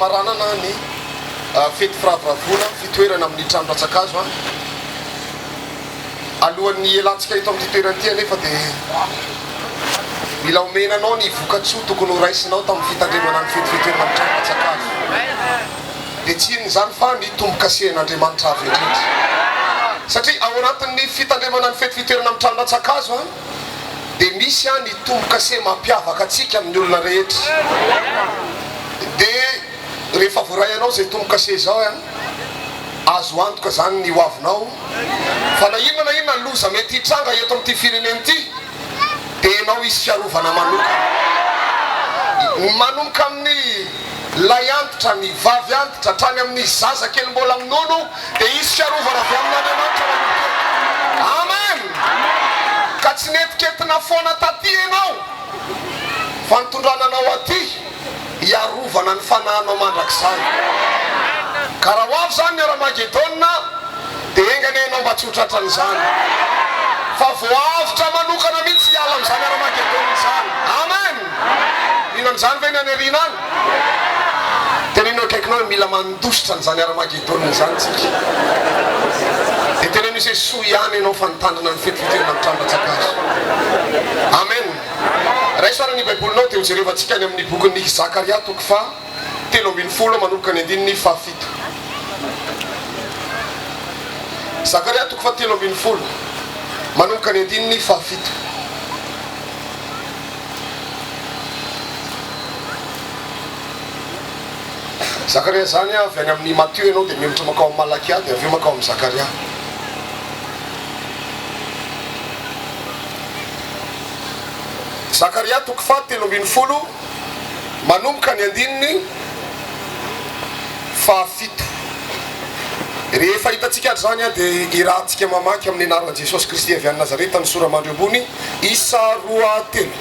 famaranana ny fety firavoravoana fitoerana amin'ny trano rantsan-kazo. Alohan'ny hialantsika eto amin'ity toerana ity anefa dia mila omena anao ny vokatsoa tokony ho raisinao tamin'ny fitandremana ny fety fitoerana amin'ny trano rantsan-kazo. Dia tsy inona izany fa ny tombo-kasehan'Andriamanitra avo indrindra. Satria ao anatin'ny fitandremana ny fety fitoerana amin'ny trano rantsan-kazo dia misy ny tombo-kase mampiavaka antsika amin'ny olona rehetra. Dia rehefa voaray anao izay tombo-kase izao, azo antoka izany ny hoavinao fa na inona na inona loza mety hitranga eto amin'ity firenena ity dia ianao hisy fiarovana manokana. Manomboka amin'ny lahy antitra, ny vavy antitra, hatrany amin'ny zaza kely mbola minono dia hisy fiarovana avy amin'Andriamanitra manomboka eto. Amen! Ka tsy nentiketina foana taty ianao fa nitondrana anao aty hiarovana ny fanahinao mandrakizay. Ka raha ho avy izany ny Aramagedona dia enga anie ianao mba tsy ho tratran'izany fa voaavotra manokana mihitsy hiala amin'izany Aramagedona izany. Amen! Mino an'izany ve ny any aoriana any? Teneno eo akaikinao hoe mila mandositra an'izany Aramagedona izany tsika. Dia teneno izy hoe soa ihany ianao fa nitandrina ny fety fitoerana amin'ny trano rantsan-kazo. Amen! Raiso ary ny Baibolinao dia hojerevantsika any amin'ny bokin'ny Zakaria toko faha 13 manomboka ny andininy fahafito. Zakaria toko faha 13 manomboka ny andininy fahafito. Zakaria izany avy any amin'ny Matio ianao dia mihemotra mankao amin'ny Malakia dia avy eo mankao amin'ny Zakaria. Zakaria toko faha 13 manomboka ny andininy fahafito. Rehefa hitantsika ary izany dia irahantsika mamaky amin'ny anaran'i Jesosy Kristy avy any Nazareta ny sora-mandry ambony isa roa telo.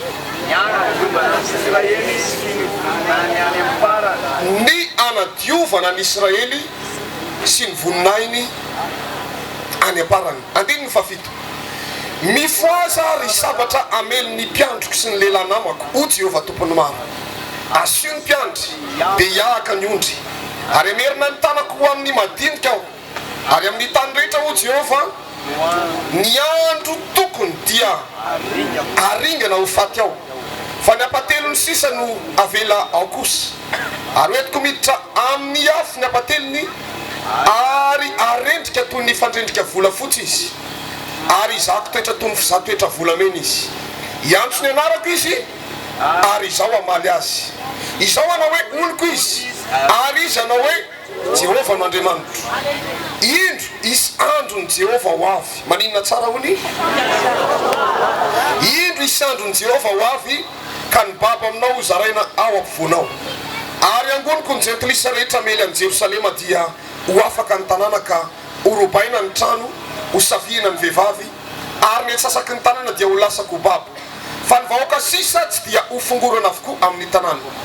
Ny hanadiovana an'i Israely sy ny voninahiny any am-parany. Ny hanadiovana an'i Israely sy ny voninahiny any am-parany. Andininy fahafito. Mifohaza, ry sabatra, hamely ny mpiandriko sy ny lehilahy namako, hoy Jehovah Tompon'ny maro. Asio ny mpiandry, dia hiahaka ny ondry. Ary hamerina ny tanako ho amin'ny madinika Aho, ary amin'ny tany rehetra, hoy Jehovah, ny andro tokony dia haringana ho faty ao, fa ny ampatelony sisa no havela ao kosa. Ary hoentiko miditra amin'ny afo ny ampatelony, ary harendrika toy ny fandrendrika volafotsy izy, ary hizahako toetra toy ny fizaha toetra volamena izy. Hiantso ny anarako izy, ary Izaho hamaly azy. Izaho hanao hoe, Oloko izy, ary izy hanao hoe, Jehovah no Andriamanitro. Indro, hisy andron'i Jehovah ho avy. Maninona tsara hono i? Indro, hisy andron'i Jehovah ho avy, ka ny babo aminao hozaraina ao ampovoanao. Ary hangoniko ny jentilisa rehetra hamely an'i Jerosalema, dia ho afaka ny tanàna ka horobaina ny trano, hosavihina ny vehivavy, ary ny antsasaky ny tanàna dia ho lasa-ko babo. Fa ny vahoaka sisa tsy dia hofongorana avokoa amin'ny tanàna.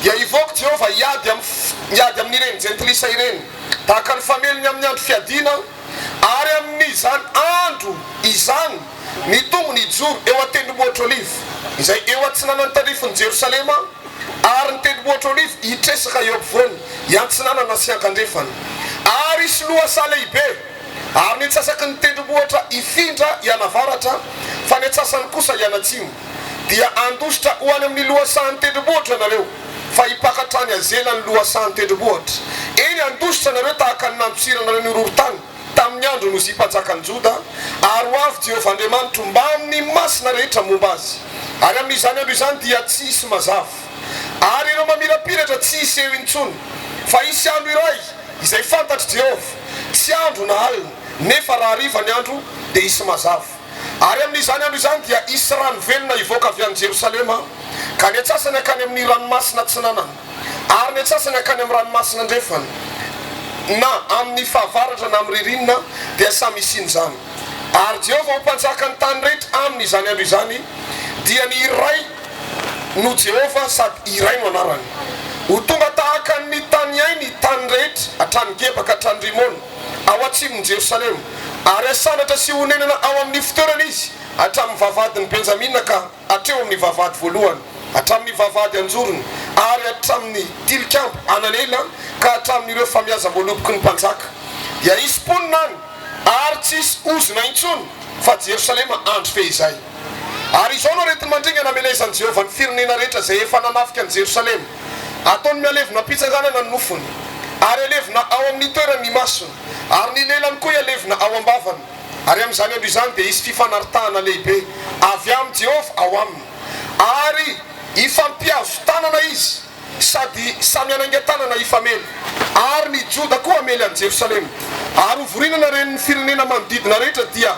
Dia hivoaka Jehovah hiady amin'ny hiady amin'ireny jentilisa ireny, tahaka ny famelony amin'ny andro fiadiana, ary amin'izany andro izany ny tongony hijoro eo an-tendrombohitr'Oliva, izay eo atsinanan'ny tandrifin'i Jerosalema, ary ny tendrombohitr'Oliva hitresaka eo ampovoany, hiantsinanana sy hiankandrefana. Ary hisy lohasaha lehibe, ary ny antsasaky ny tendrombohitra hifindra hianavaratra, fa ny antsasany kosa hianatsimo. Dia handositra ho any amin'ny lohasahan'ny tendrombohitra ianareo, fa hipaka hatrany Azela ny lohasahan'ny tendrombohitra. Eny, handositra ianareo tahaka ny nandosiranareo ny horohorontany tamin'ny andron'i Ozia mpanjakan'i Joda, ary ho avy Jehovah Andriamanitro mbamin'ny masina rehetra momba azy. Ary amin'izany andro izany dia tsy hisy mazava, ary ireo mamirapiratra tsy hiseho intsony, fa hisy andro iray izay fantatr'i Jehovah, tsy andro na alina, nefa raha hariva ny andro, dia hisy mazava. Ary amin'izany andro izany dia hisy rano velona hivoaka avy any Jerosalema, ka ny antsasany hankany amin'ny ranomasina atsinanana, ary ny antsasany hankany amin'ny ranomasina andrefana, na amin'ny fahavaratra na amin'ny ririnina, dia samy hisian'izany. Ary Jehovah ho Mpanjakan'ny tany rehetra amin'izany andro izany, dia ny iray no Jehovah sady iray no anarany. Ho tonga tahaka ny tany Ay ny tany rehetra, hatrany Geba ka hatrany Rimona, ao atsimon'i Jerosalema, ary hasandratra sy honenana ao amin'ny fitoerany izy, hatramin'ny vavahadin'i Benjamina ka hatreo amin'ny vavahady voalohany. hatramin'ny vavahady an-jorony, ary hatramin'ny tilikambo Hananela ka hatramin'ireo famiazam-boaloboky ny mpanjaka. Dia hisy mponina any, ary tsy hisy ozona intsony, fa Jerosalema andry fehizay. Ary izao no areti-mandringana hamelezan'i Jehovah ny firenena rehetra izay efa nanafika an'i Jerosalema, Ataony mihalevona am-pitsanganana ny nofony, ary alevina ao amin'ny toerany ny masony, ary ny lelany koa hialevina ao am-bavany. Ary amin'izany andro izany dia hisy fifanaritahana lehibe avy amin'i Jehovah ao aminy, ary hifampihazo-tanana izy, sady samy hanainga-tanana hifamely, ary ny Joda koa hamely an'i Jerosalema. Ary hovorina ny haren'ny firenena manodidina rehetra, dia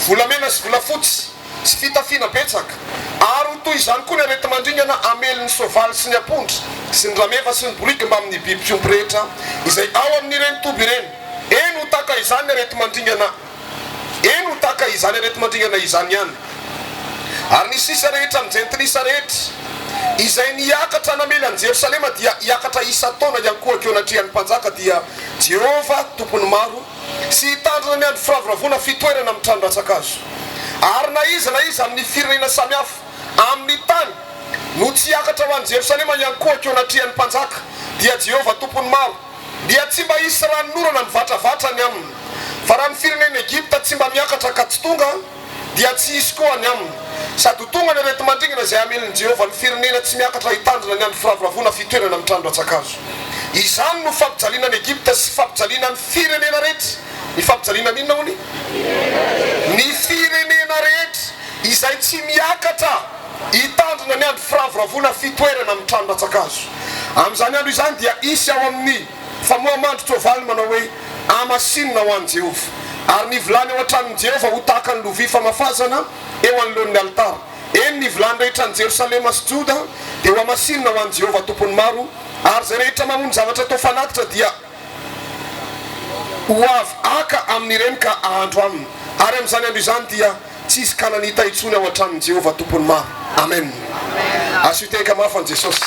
volamena sy volafotsy sy fitafiana betsaka, ary ho toy izany koa ny areti-mandringana hamely ny soavaly sy ny ampondra sy ny rameva sy ny boriky mbamin'ny biby fiompy rehetra izay ao amin'ireny toby ireny. Eny, ho tahaka izany ny areti-mandringana, eny, ho tahaka izany areti-mandringana izany ihany. Ary ny sisa rehetra amin'ny jentilisa rehetra izay niakatra namely an'i Jerosalema dia hiakatra isan-taona hiankohoka eo anatrehan'ny Mpanjaka, dia Jehovah, Tompon'ny maro, sy hitandrina ny andro firavoravoana fitoerana amin'ny trano rantsankazo. Ary na iza na iza amin'ny firenena samihafa amin'ny tany no tsy hiakatra ho any Jerosalema hiankohoka eo anatrehan'ny Mpanjaka, dia Jehovah, Tompon'ny maro, dia tsy mba hisy ranonorana mivatravatra any aminy. Fa raha ny firenen'i Egypta tsy mba miakatra ka tsy tonga, dia tsy hisy koa any aminy. Sady ho tonga ny areti-mandringana izay hamelin'i Jehovah ny firenena tsy miakatra hitandrina ny andro firavoravoana fitoerana amin'ny trano rantsankazo. Izany no fampijaliana an'i Egypta sy fampijaliana ny firenena rehetra. Ny fampijaliana ny inona hono? Ny firenena rehetra izay tsy miakatra hitandrina ny andro firavoravoana fitoerana amin'ny trano rantsankazo. Amin'izany andro izany dia hisy ao amin'ny. Famoha-mandrin-tsoavaly manao hoe, Hamasinina ho an'i Jehovah. Ary ny vilany ao an-tranon'i Jehovah ho tahaka ny lovia famafazana eo anoloan'ny alitara. Eny, ny vilany rehetra any Jerosalema sy Joda dia hohamasinina ho an'i Jehovah Tompon'ny maro, ary izay rehetra mamono zavatra atao fanatitra dia ho avy haka amin'ireny ka hahandro aminy. Ary amin'izany andro izany dia tsy hisy Kananita intsony ao an-tranon'i Jehovah Tompon'ny maro. Amen. Asio tehaka mafy an'i Jesosy.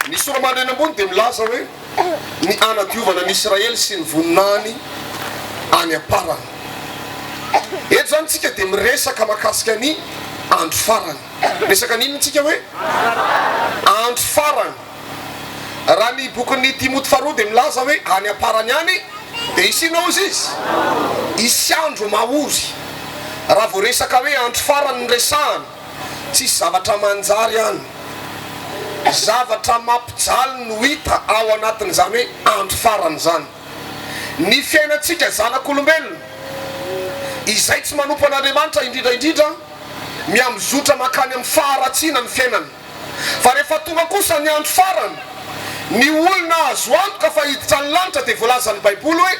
Ny sora-mandry eny ambony dia milaza hoe ny hanadiovana ny Israely sy ny voninahiny any am-parany. Eto izany isika dia miresaka mahakasika ny andro farany. Miresaka ny inona isika hoe? Andro farany. Raha ny bokin'ny Timoty faharoa dia milaza hoe any am-parany any dia hisy inona hozy izy? Hisy andro mahory. Raha vao resaka hoe andro farany no resahana, tsisy zavatra manjary any. Zavatra mampijaly no hita ao anatin'izany hoe andro farany izany. Ny fiainantsika zanak'olombelona izay tsy manompo an'Andriamanitra indrindra indrindra miha-mizotra mankany amin'ny faharatsiana ny fiainana. Fa rehefa tonga kosa ny andro farany, ny olona azo antoka fa hiditra ny lanitra dia voalazan'ny Baiboly hoe,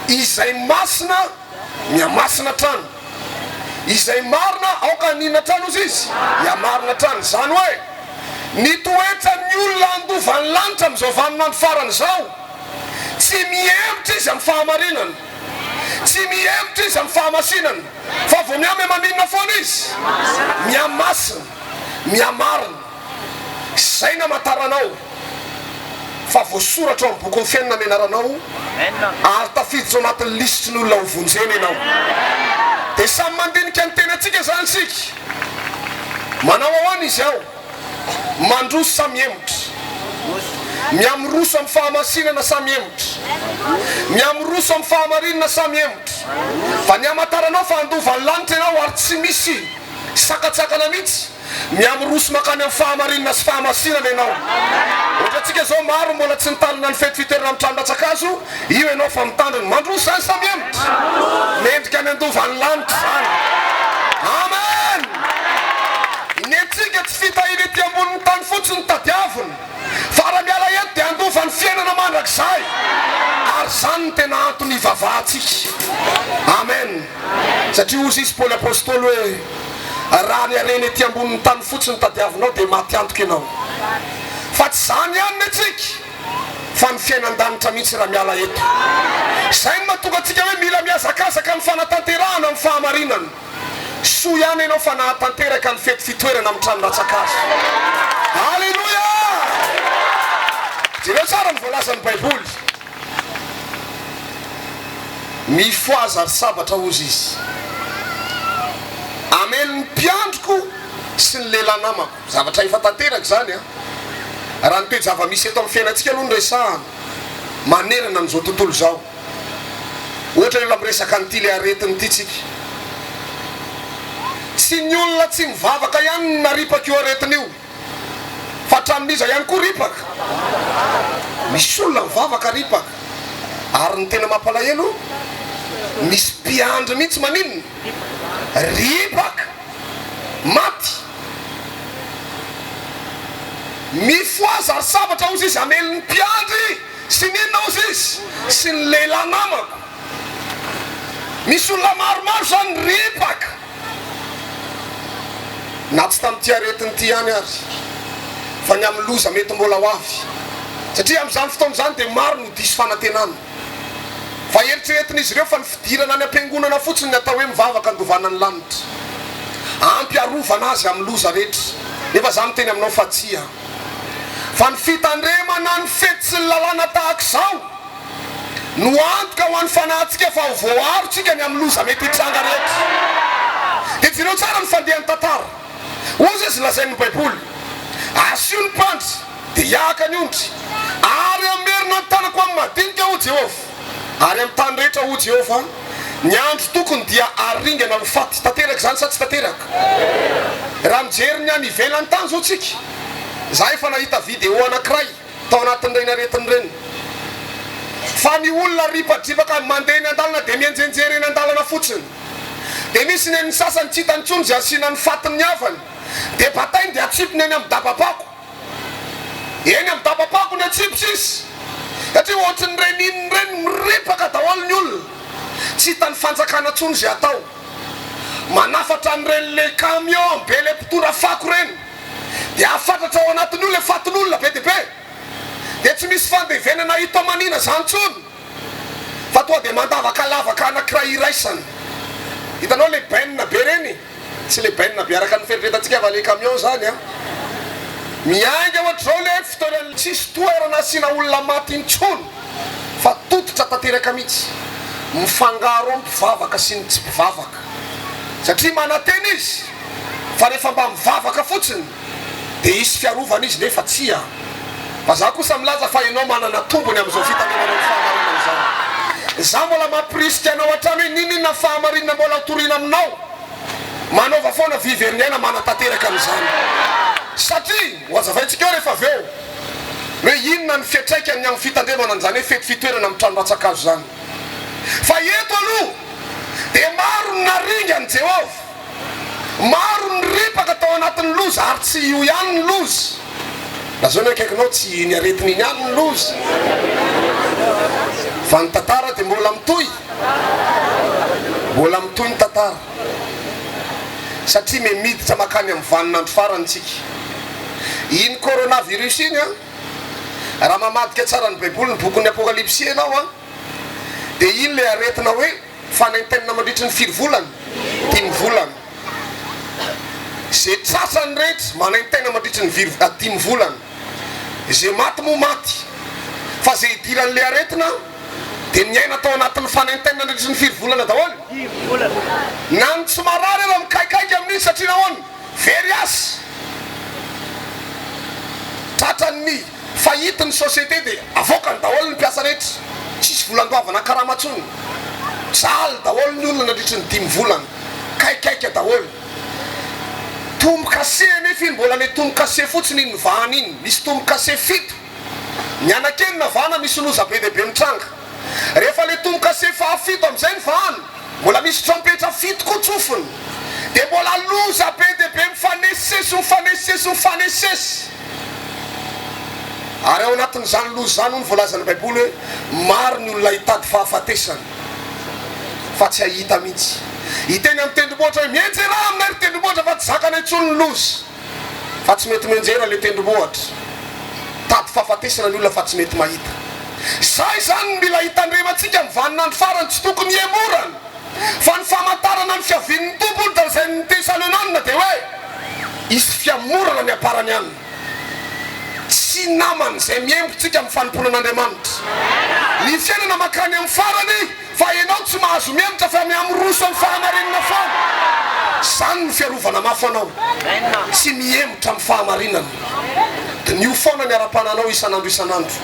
Izay masina mihamasina hatrany, izay marina aoka haninona hatrany hozy izy? Hihamarina hatrany. Izany hoe, ny toetran'ny olona handova ny lanitra amin'izao vaninandro farany izao, tsy mihemotra izy amin'ny fahamarinana, tsy mihemotra izy amin'ny fahamasinana, fa vao miha-miha-maninona foana izy? Mihamasina. Mihamarina izay namantaranao fa voasoratra ao amin'ny bokin'ny fiainana ny anaranao ary tafiditra ao anatin'ny lisitry ny olona hovonjena ianao. Dia samy mandinika ny tenantsika izany isika. Manao ahoana izy ao? Mandroso sa mihemotra? Mihamiroso amin'ny fahamasinana sa mihemotra? Mihamiroso amin'ny fahamarinana sa mihemotra? Fa ny hamantaranao fa handova ny lanitra ianao ary tsy misy. Sakantsakana mihitsy, mihamiroso mankany amin'ny fahamarinana sy fahamasinana ianao. Ohatrantsika izao maro mbola tsy nitandrina ny fety fitoerana amin'ny trano rantsan-kazo, io ianao fa mitandrina. Mandroso izany sa mihemotra? Mendrika ny handova ny lanitra izany. Amen! Ny antsika tsy fitahiana ety ambonin'ny tany fotsiny no tadiavina, fa raha miala eto dia handova ny fiainana mandrakizay. Ary izany no tena antony hivavahantsika. Amen! Satria hozy izy Paoly Apostoly hoe, Raha ny harena ety ambonin'ny tany fotsiny tadiavinao dia maty antoka ianao. Fa tsy izany ihany ny antsika fa ny fiainan-danitra mihitsy raha miala eto. Izay no mahatonga antsika hoe mila mihazakazaka amin'ny fanatanterahana ny fahamarinana. Soa ihany ianao fa nahatanteraka ny fety fitoerana amin'ny trano rantsan-kazo. Aleloia! Jereo tsara ny voalazan'ny Baiboly. Mifohaza ry sabatra hozy izy. Hamely ny mpiandriko sy ny lehilahy namako. Zavatra efa tanteraka izany an! Raha ny toe-java-misy eto amin'ny fiainantsika aloha no resahana, manerana an'izao tontolo izao. Ohatra hoe raha miresaka an'ity ilay aretina ity tsika. Tsy ny olona tsy mivavaka ihany no naripaka io aretina io. Fa hatramin'iza ihany koa ripaka? Misy olona mivavaka ripaka. Ary ny tena mampalahelo, misy mpiandry mihitsy maninona? Ripaka! Maty! Mifohaza ry sabatra hozy izy hamely ny mpiandry sy ny inona hozy izy? Sy ny lehilahy namako. Misy olona maromaro izany ripaka. Na tsy tamin'ity aretina ity ihany ary, fa ny amin'ny loza mety mbola ho avy. Satria amin'izany fotoana izany dia maro no diso fanantenana. Fa eritreretin'izy ireo fa ny fidirana any am-piangonana fotsiny ny atao hoe mivavaka handovana ny lanitra. Ampy harovana azy amin'ny loza rehetra. Nefa izaho miteny aminao fa tsia. Fa ny fitandremana ny fety sy ny lalàna tahaka izao no antoka ho an'ny fanahintsika fa ho voaaro tsika ny amin'ny loza mety hitranga rehetra. Dia jereo tsara ny fandehan'ny tantara. Hozy izy lazain'ny Baiboly, Asio ny mpandry, dia hiahaka ny ondry, ary hamerina ny tanako amin'ny madinika, hoy Jehovah, ary amin'ny tany rehetra, hoy Jehovah, ny andro tokony dia haringana ho faty. Tanteraka izany sa tsy tanteraka? Raha mijery ny any ivelany tany izao tsika, za efa nahita video anankiray, tao anatin'ireny aretina ireny. Fa ny olona ripadripaka mandeha eny an-dalana dia mienjenjery eny an-dalana fotsiny. Dia misy ny an'ny sasany tsy hitany intsony izay asiana ny fatin'ny havany. Dia batainy dia atsipiny eny amin'ny dabam-pako. Eny amin'ny dabam-pako ny atsipy sisa. Satria ohatrin'ireny inona ireny miripaka daholo ny olona. Tsy hitan'ny fanjakana intsony izay atao. Manafatra an'ireny le camion be le mpitondra fako ireny. Dia afatratra ao anatin'io le fatin'olona be dia be. Dia tsy misy fandevenana hitaomanina zany intsony fa tonga dia mandavaka lavaka anakiray iraisana. Hitanao le benne be reny? Tsy le benne be araka ny fieritreretantsika fa le camion zany an. Miainga ohatr'izao le fitoeran'ny. Tsisy toerana asiana olona maty intsony fa tototra tanteraka mihitsy. Mifangaro ao ny mpivavaka sy ny tsy mpivavaka. Satria manantena izy fa rehefa mba mivavaka fotsiny dia hisy fiarovana izy nefa tsia. Fa za kosa milaza fa ianao manana tombony amin'izao fitandremana ny fahamarinana izao. Za mbola mampirisika anao hatrany hoe n'inon'inona fahamarinana mbola ho torina aminao, manaova foana vy very aina manatanteraka an'izany. Satria ho hazavaintsika eo rehefa avy eo hoe inona ny fiantraikany amin'ny fitandremana an'izany hoe fety fitoerana amin'ny trano rantsan-kazo izany. Fa eto aloha dia maro ny naringan'i Jehovah. Maro ny ripaka tao anatin'ny loza ary tsy io ihany ny loza. Lazao ny akaikinao tsy iny aretina iny ihany ny loza. Fa ny tantara dia mbola mitohy. Mbola mitohy ny tantara. Satria me miditra makany amin'ny vaninandro farany tsika. Iny coronavirus iny an, raha mamadika tsara ny baiboly ny bokin'ny apokalypsy ianao an, dia iny ilay aretina hoe fanaintainana mandritry ny firy volana? Dimy volana. Izay tratrany rehetra manaintaina mandritry ny vir dimy volana. Izay maty moa maty. Fa izay idiran'ilay aretina dia niaina tao anatin'ny fanaintainana nandritry ny firy volana daholo? Na ny tsy marary ara mikaikaika amin'iny satria nahoana? Very asa. Tratran'ny faillite ny société dia avoakany daholo ny mpiasa rehetra, tsisy vola andoavana karama tsony, mijaly daholo ny olona nandritry ny dimy volana, kaikaika daholo. Tombo-kase anefa iny, mbola le tombo-kase fotsiny iny novahana iny, misy tombo-kase fito, ny anankenina vahana misy loza be dia be mitranga. Rehefa le tombo-kase fahafito amizay ny vahana, mbola misy trompetra fito koa tsofina, dia mbola loza be dia be mifanesisesy mifanesisesy mifanesisesy. Ary ao anatin'izany loza izany hoy ny voalazan'ny Baiboly hoe maro ny olona hitady fahafatesana fa tsy hahita mihitsy. Hiteny amin'ny tendrombohitra hoe mianjera aminay ry tendrombohitra fa tsy zakanay intsony ny loza. Fa tsy mety mianjera ilay tendrombohitra. Mitady fahafatesana ny olona fa tsy mety mahita. Izay izany no mila hitandremantsika amin'ny vaninandro farany, tsy tokony hihemorana. Fa ny famantarana ny fiavian'ny Tompo hoy ny lazain'ny Tesalonanina dia hoe hisy fihamorana ny amparany any. Tsy naman'izay miembo tsika amin'ny fanompoana an'Andriamanitra. Ny fiainana mankany amin'ny farany fa ianao tsy mahazo mihemotra fa miha-miroso amin'ny fahamarinana foana. Izany no fiarovana mafy anao. Tsy mihemotra amin'ny fahamarinana. Diniho foana ny ara-pananao isan'andro isan'andro.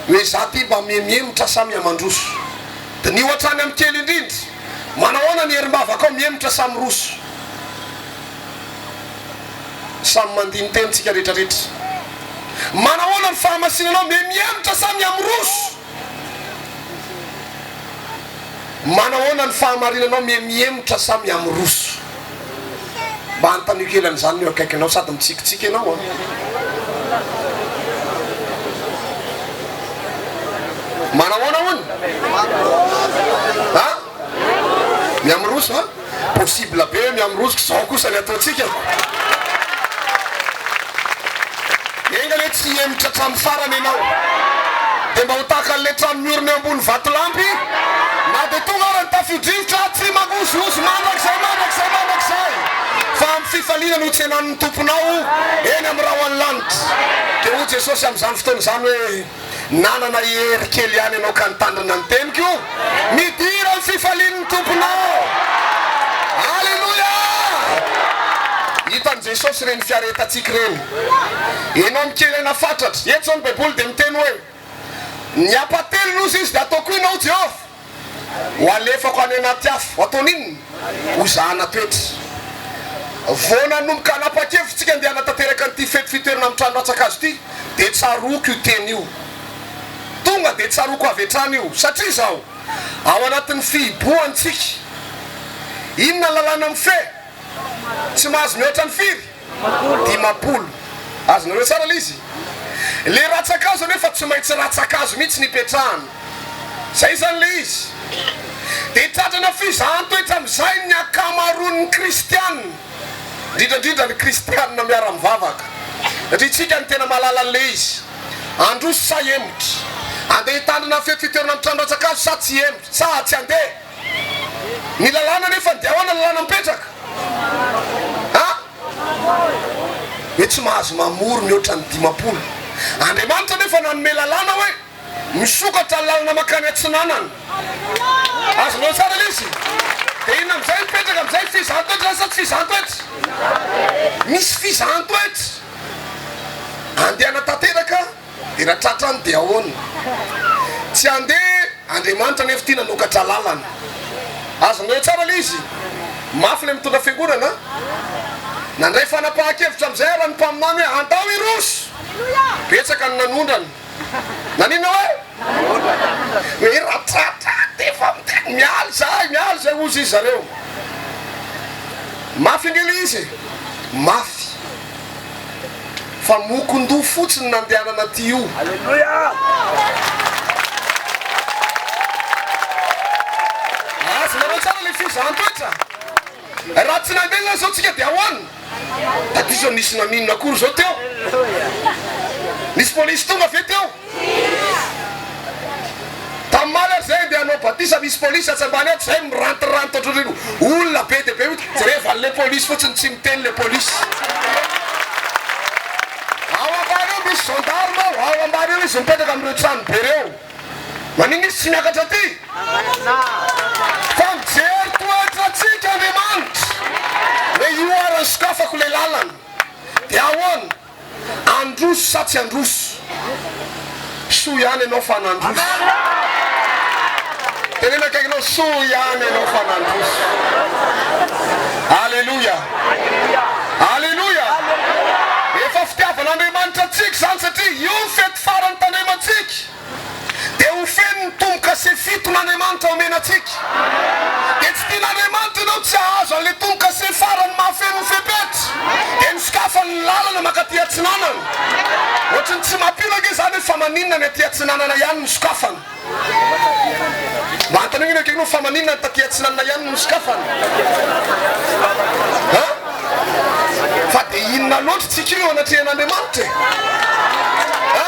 Hoe za ty mba mihemihemotra sa mihamandroso. Diniho hatrany amin'ny kely indrindra. Manahoana ny herim-bavakao mihemotra sa miroso. Samy mandini-teny tsika rehetra rehetra. Manahoana ny fahamasinanao mihemihemotra sa mihamiroso. Manahoana ny fahamarinanao mihemihemotra sa mihamiroso. Mba anontanio kely an'izany ny eo akaikinao sady mitsikitsiky ianao an. Manahoana hono? A? Mihamiroso an? Possible be hoe mihamiroso k'izao kosa ny ataontsika. Enga anie tsy hihemotra hatramin'ny farany ianao. Dia mba ho tahaka an'ilay trano miorina eo ambony vatolampy, na dia tonga ara ny tafio-drivotra, tsy mangozohozo mandrakizay mandrakizay mandrakizay, fa amin'ny fifaliana no hotsenan'ny Tomponao eny amin'ny rahon'ny lanitra. Dia hoy Jesosy amin'izany fotoana izany hoe, Nanana hery kely ihany ianao ka nitandrina ny teniko, midira amin'ny fifalian'ny Tomponao. Aleloia! Hitan'i Jesosy ireny fiaretantsika ireny. Ianao mikely aina fatratra. Eto izao ny Baiboly dia miteny hoe, Ny ampahatelony hozy izy dia ataoko inona hoy Jehovah? Ho alefako any anaty afo. Ho ataony inona? Ho zahana toetra. Vao nanomboka hanapa-kevitra isika andeha hanatanteraka an'ity fety fitoerana amin'ny trano rantsan-kazo ity, dia tsaroako io teny io. Tonga dia tsaroako avy hatrany io. Satria izao, ao anatin'ny fihibohantsika, inona ny lalàna mifehy? Tsy mahazo mihoatra ny firy? 50. Azonareo tsara ilay izy? Ilay rantsan-kazo anefa tsy maintsy rantsan-kazo mihitsy ny ipetrahana. Izay izany ilay izy. Dia tratrana fizahan-toetra amin'izay ny ankamaroan'ny kristiana, indrindra indrindra ny kristiana miara-mivavaka. Satria isika no tena mahalala an'ilay izy. Handroso sa hihemotra? Handeha hitandrina ny fety fitoerana amin'ny trano rantsan-kazo sa tsy hihemotra? Sa tsy handeha? Ny lalàna anefa dia ahoana ny lalàna mipetraka? A? Hoe tsy mahazo mamory mihoatra ny 50. Andriamanitra anefa nanome lalàna hoe misokatra ny lalana mankany atsinanana. Azonao tsara ilay izy? Dia inona amin'izay mipetraka amin'izay? Fizahan-toetra izany sa tsy fizahan-toetra? Misy fizahan-toetra. Andeha hanatanteraka. Dia raha tratrany dia ahoana? Tsy handeha Andriamanitra nefa ity nanokatra lalana. Azonareo tsara ilay izy? Mafy ilay mitondra fiangonana an! Nandray fanapahan-kevitra amin'izay ary ny mpaminany hoe andao hiroso! Betsaka ny nanondrana. Naninona hoe? Hoe raha tratra dia efa miteny miala izahay, miala izay hozy izy zareo. Mafy ange ilay izy e! Mafy. Fa mokon-doha fotsiny nandehanana aty io. Aleloia! Azonareo tsara le fizahan-toetra? Raha tsy nandeha zany zao tsika dia ahoana? Taty zao nisy naninona akory zao teo? Nisy polisy tonga ve teo? Tamaly ary zay andeha hanao batisa misy polisy atsy ambany atsy zay mirantiranty ohatran'ireny olona be dia be mihitsy jereva an'le polisy fotsiny tsy miteny le polisy ao ambany eo misy gendarme ao ao ambany eo izy mipetraka amin'ireo trano be reo maninona izy tsy miakatra aty fa mijery toetra antsika Andriamanitra hoe io ary ny sokafako le lalana dia ahoana Handroso sa tsy handroso? Soa ihany ianao fa nandroso. Teneno akaikinao, soa ihany ianao fa nandroso. Aleloia! Aleloia! Efa fitiavan'Andriamanitra antsika izany satria io ny fety farany tandremantsika. Dia ho feno ny tombo-kase fiton'Andriamanitra omena antsika. Dia tsy tian'Andriamanitra ianao tsy hahazo an'ilay tombo-kase farany mahafeno ny fepetra. Dia nosokafany ny lalana mankaty atsinanana. Ohatry ny tsy mampino ange izany hoe fa maninona ny aty atsinanana ihany no sokafana. Mba antanio anie akaikinao fa maninona ny taty atsinanana ihany no nosokafana. Ha? Fa dia inona loatra tsika io eo anatrehan'Andriamanitra e? Ha?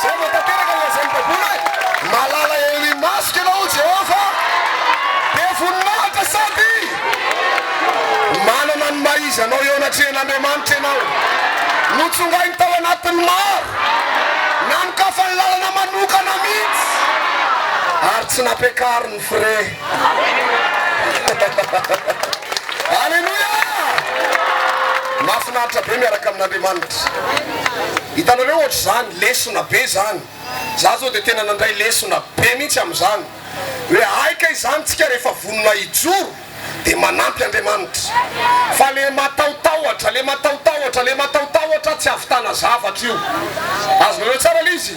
Zay vao tanteraka ny lazain'ny Baiboly hoe, Malala eo imasoko ianao, hoy Jehovah, be voninahitra sady manana ny maha izy anao eo anatrehan'Andriamanitra ianao. Notsongainy tao anatin'ny maro, nanokafany lalana manokana mihitsy, ary tsy nampiakariny frais. Aleloia! Mahafinaritra be miaraka amin'Andriamanitra. Hitanareo ohatr'izany, lesona be izany. Za zao dia tena nandray lesona be mihitsy amin'izany. Hoe hay kay izany tsika rehefa vonona hijoro dia manampy Andriamanitra. Fa le mataotahotra, le mataotahotra, le mataotahotra tsy ahavitana zavatra io. Azonareo tsara le izy?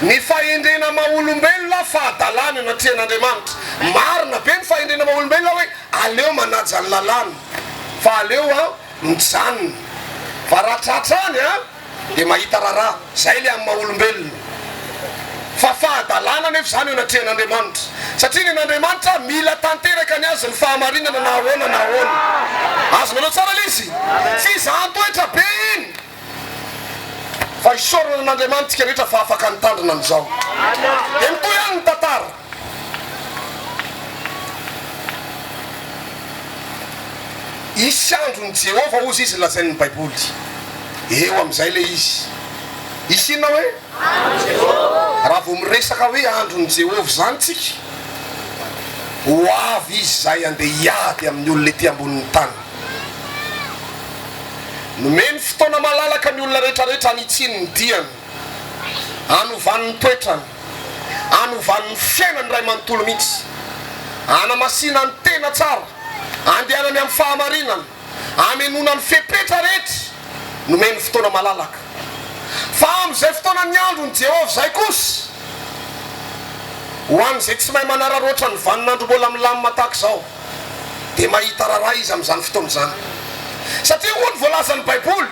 Ny fahendrena maha olombelona fahadalana eo anatrehan'Andriamanitra. Marina be ny fahendrena maha olombelona hoe aleo manaja ny lalàna fa aleo an mijanona. Fa raha tratra any an dia mahita raharaha. Zay le amin'ny maha olombelona. Fa fahadalana anefa izany eo anatrehan'Andriamanitra. Satria ny an'Andriamanitra mila tanteraka ny azy ny fahamarinana na ahoana na ahoana. Azonareo tsara le izy? Fizahan-toetra be iny. Fa isaorana an'Andriamanitra tsika rehetra fa afaka nitandrina an'izao. Dia mitohy ihany ny tantara. Hisy andron'i Jehovah hozy izy lazain'ny Baiboly. Eo amin'izay ilay izy. Hisy inona hoe? Raha vao miresaka hoe andron'i Jehovah izany tsika, ho avy izy izay handeha hiady amin'ny olona ety ambonin'ny tany. Nomeny fotoana malalaka ny olona rehetrarehetra hanitsiany ny diany, hanovany ny toetrany, hanovany ny fiainany iray manontolo mihitsy, hanamasinany tena tsara, handehanany amin'ny fahamarinana, hamenoana ny fepetra rehetra. Nomeny fotoana malalaka. Fa amin'izay fotoanan'ny andron'i Jehovah izay kosa, ho an'izay tsy mahay manararaotra ny vaninandro mbola milamina tahaka izao, dia mahita raharaha izy amin'izany fotoana izany. Satria hoy ny voalazan'ny Baiboly,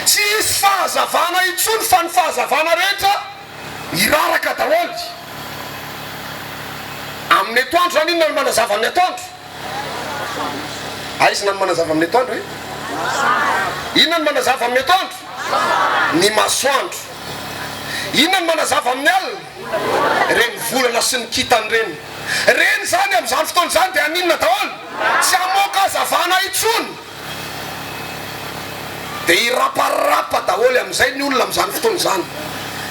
Tsy hisy fahazavana intsony fa ny fahazavana rehetra hiraraka daholo. Amin'ny atoandro izany inona no manazava amin'ny atoandro? Aiza no manazava amin'ny atoandro e? Inona no manazava amin'ny atoandro? Ny masoandro. Inona no manazava amin'ny alina? Ireny volana sy ny kintana ireny. Ireny izany amin'izany fotoana izany dia haninona daholo? Tsy hamoaka hazavana intsony. Dia hiraparapa daholo amin'izay ny olona amin'izany fotoana izany.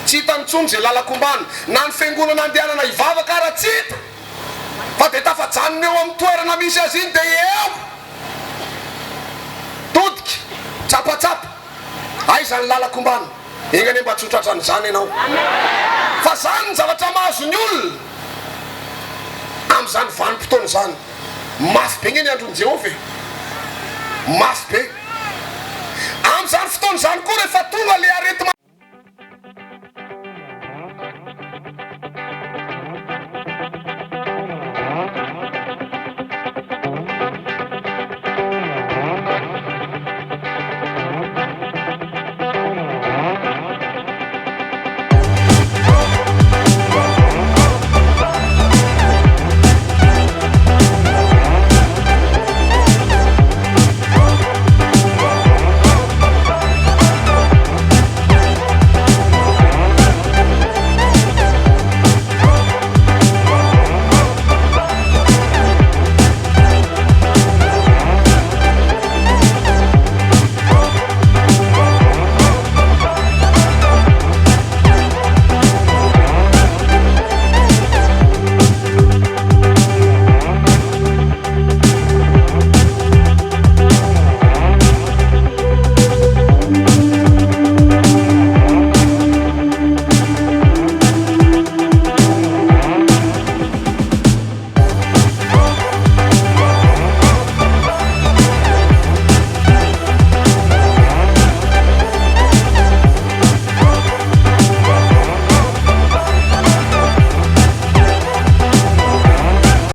Tsy hitany intsony izay lalan-kombana. Na ny fiangonana andehanana hivavaka ara tsy hita. Fa dia tafajanona eo amin'ny toerana misy azy iny dia eo. Todika, tsapatsapa. Aiza ny lalan-kombana? Enga anie mba tsy ho tratran'izany ianao. Fa zany ny zavatra mahazo ny olona amin'izany vanim-potoana izany. Mafy be nge ny andron'i Jehovah e! Mafy be.